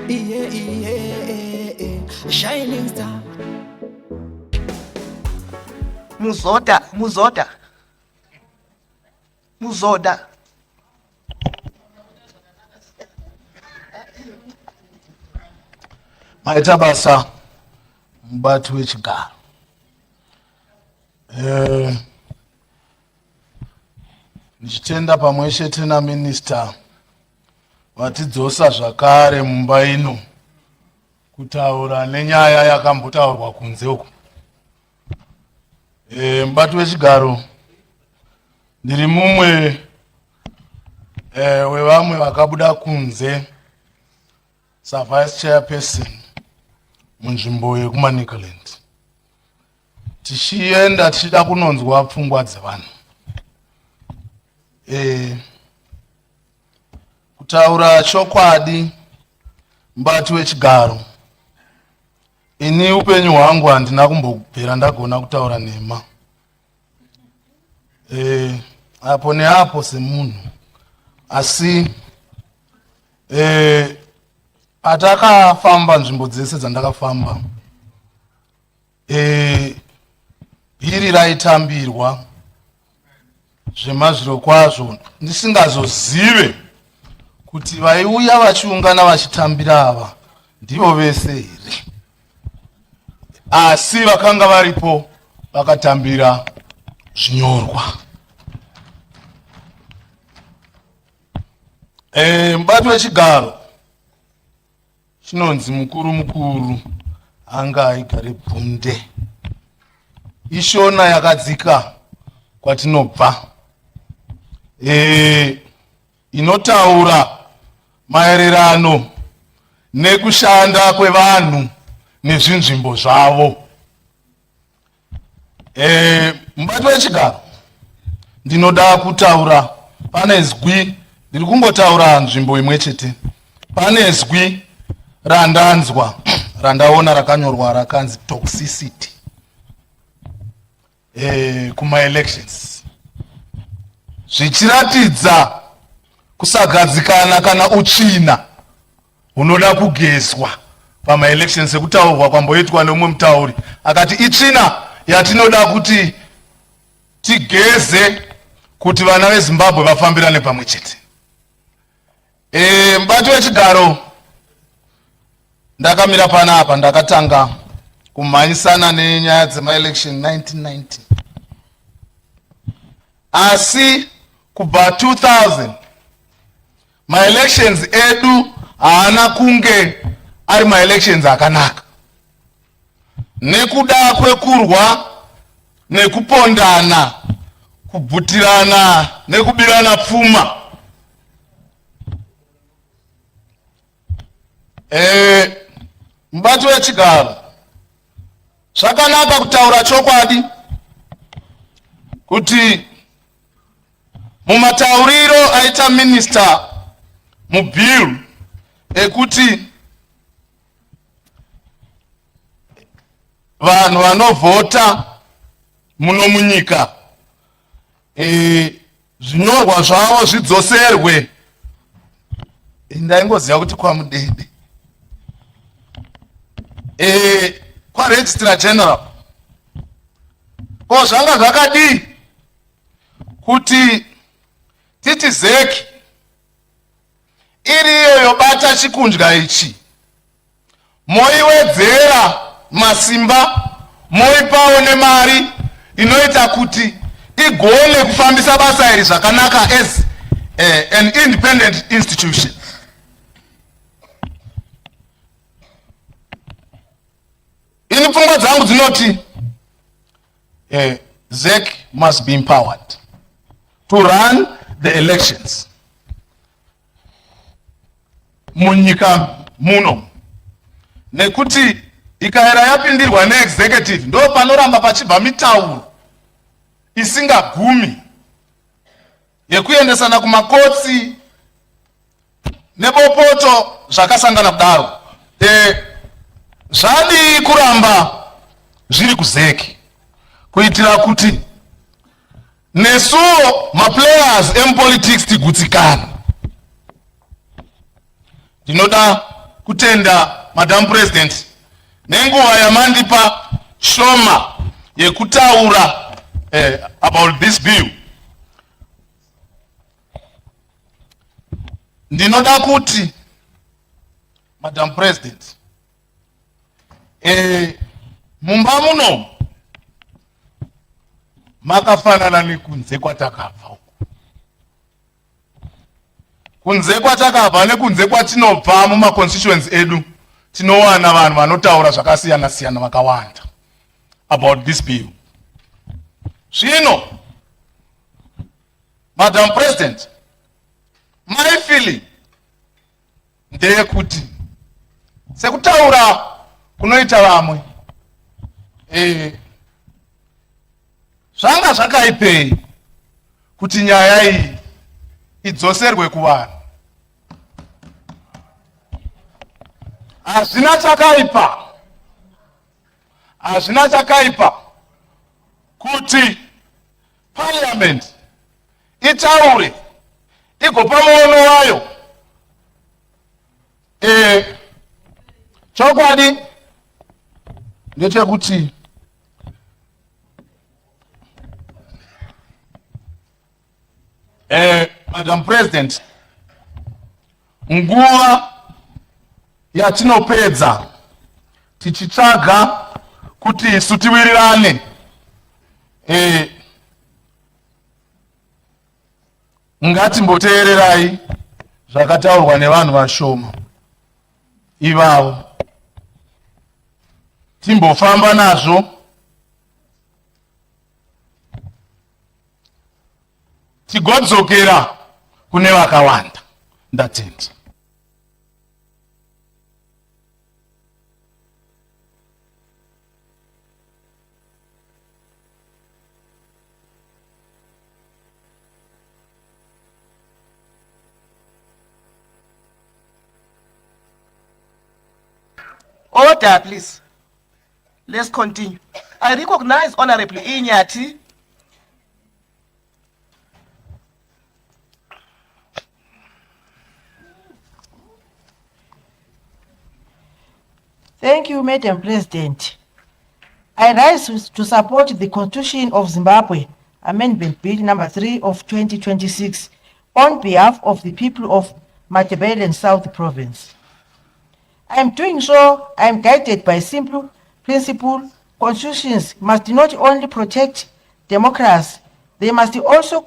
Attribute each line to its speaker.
Speaker 1: Yeah, shining star.
Speaker 2: Muzoda, muzoda. Muzoda.
Speaker 3: Maita basa mubati wechigaro. Ndichitenda pamwe chete naminista vatidzosa zvakare mumba ino kutaura nenyaya yakambotaurwa kunze uku. Mubati wechigaro, ndiri mumwe wevamwe vakabuda kunze savice chairperson munzvimbo yekuManicaland, tichienda tichida kunonzwa pfungwa dzevanhu. Kutaura chokwadi, mubati wechigaro, ini upenyu hwangu handina kumbobvira ndagona kutaura nhema. Apo neapo semunhu, asi patakafamba nzvimbo dzese dzandakafamba, bhiri raitambirwa zvemazviro kwazvo, ndisingazozive kuti vaiuya vachiungana vachitambira ava ndivo vese here, asi vakanga varipo vakatambira zvinyorwa. Mubati wechigaro, chinonzi mukuru mukuru anga aigare bvunde, ishona yakadzika kwatinobva, inotaura maererano nekushanda kwevanhu nezvinzvimbo zvavo. Mubati wechigaro, ndinoda kutaura pane zwi, ndiri kungotaura nzvimbo imwe chete. Pane zwi randanzwa, randaona rakanyorwa, rakanzi toxicity kuma-elections, zvichiratidza kusagadzikana kana utsvina hunoda kugezwa pamaelections, sekutaurwa kwamboitwa neumwe mutauri akati itsvina yatinoda kuti tigeze kuti vana veZimbabwe vafambirane pamwe chete. Mubati wechigaro, ndakamira panapa, ndakatanga kumhanyisana nenyaya dzemaelection 1990, asi kubva 2000 maelections edu haana kunge ari maelections akanaka nekuda kwekurwa nekupondana, kubvutirana nekubirana pfuma. Mubati wechigaro, zvakanaka kutaura chokwadi kuti mumatauriro aita minista mubill ekuti vanhu vanovhota muno munyika zvinyorwa zvavo zvidzoserwe, ndaingoziva kuti kwaMudede, kwaregistrar general, ko zvanga zvakadii kuti titi ZEC iriyo yobata chikundya ichi, moiwedzera masimba, moipawo nemari inoita kuti igone kufambisa basa iri zvakanaka as an independent institution? Ini pfungwa dzangu dzinoti ZEC must be empowered to run the elections munyika muno, nekuti ikaera yapindirwa neexecutive, ndo panoramba pachibva mitauro isingagumi yekuendesana kumakotsi nebopoto zvakasangana kudaro. Zvadii kuramba zviri kuZEC kuitira kuti Nesuwo maplayers emupolitics tigutsikana. Ndinoda kutenda Madam President nenguva yamandipa shoma yekutaura about this bill. Ndinoda kuti Madam President, mumba muno makafanana nekunze kwatakabva uku. Kunze kwatakabva nekunze kwatinobva mumaconstituents edu, tinowana vanhu vanotaura zvakasiyana siyana vakawanda about this bill. Zvino Madam President, my feeling ndeyekuti sekutaura kunoita vamwe, zvanga zvakaipei kuti nyaya iyi idzoserwe kuvanhu? Hazvina chakaipa, hazvina chakaipa kuti Parliament itaure, igopa muono wayo. Chokwadi ndechekuti Madam President, nguva yatinopedza tichitsvaga kuti isu tiwirirane, ngatimboteererai zvakataurwa nevanhu vashoma ivavo, timbofamba nazvo, tigodzokera kune vakawanda. Ndatenda.
Speaker 2: Order, please. Let's continue. I recognize Honorable Inyati.
Speaker 4: Thank you, Madam President. I rise to support the Constitution of Zimbabwe, Amendment Bill number 3 of 2026, on behalf of the people of Matabeleland South Province. I am doing so, I am guided by simple principle. Constitutions must not only protect democracy, they must also